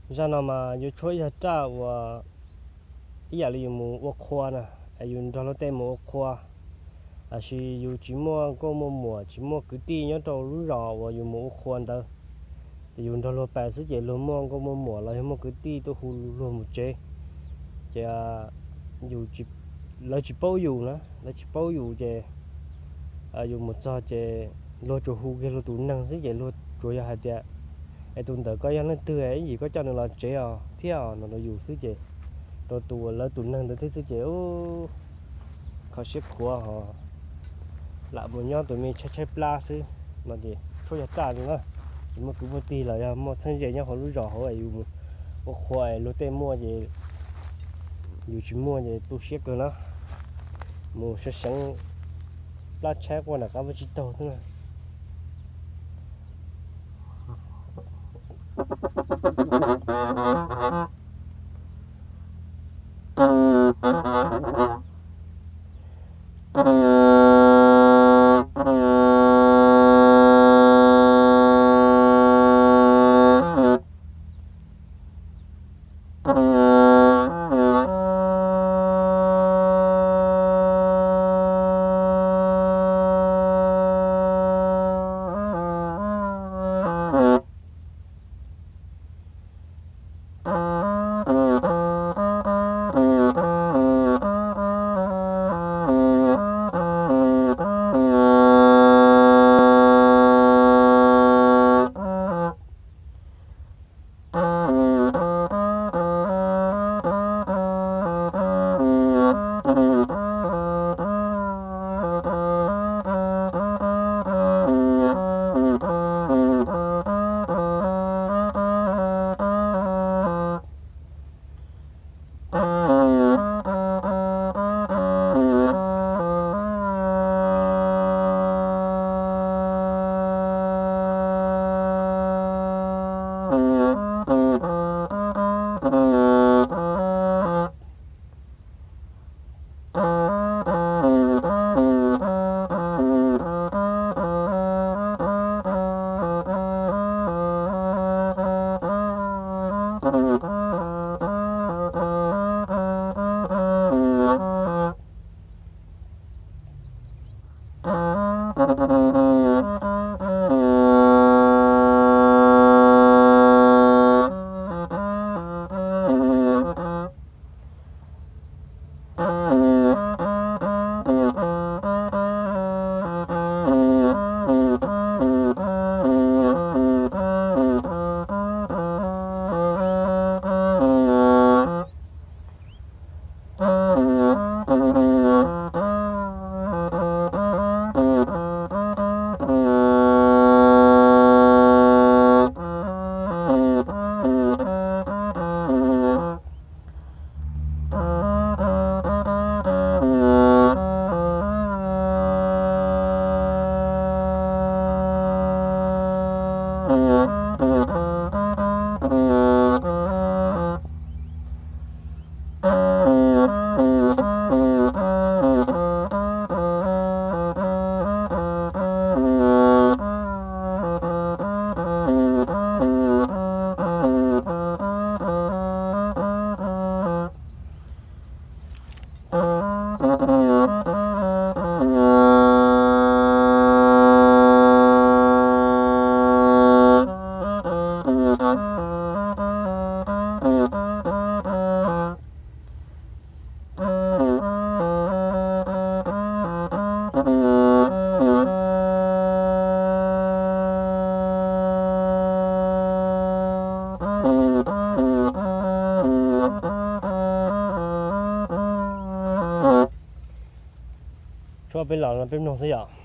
Zaj no mas yuav tshuab yog raj uas ib yam li yus mus ua qhua na, yus nrog luag tej mus ua qhua, lossis yus tsis muaj nkauj muaj muam tsis muaj kwv tij nyob rau lub zos uas yus mus ua qhua ntawd, ces yus nrog luag pais xwb ces luag muaj nkauj muaj muam los yog muaj kwv tij tuaj hu luag mus tsev, ces yus, lawv tsis paub yus na, lawv tsis paub yus ces yus mus txog ces luag tsuas hu kiag luag tus neeg xwb ces luag tsuas yog hais tias, es tus ntawd koj yog leej twg, ib yim koj coj nws los tsev os thiab os no rau yus xwb ces, rau tus uas lawv tus neeg ntawd thiab xwb ces kho siab khuav ho lam mus nyob tus me tshaib tshaib plab xwb no ces tshuab yog raj na, tsis muaj kwv muaj tij los yog muaj txheeb ze nyob hauv lub zos hauv es yus mus ua qhua es luag tej muaj ces yus tsis muaj ces tu siab kawg na. Mus seev seev plab tshaib quaj nram qab vag tsib taug xwb na. Tshuab peb los no peb mloog xwb yom.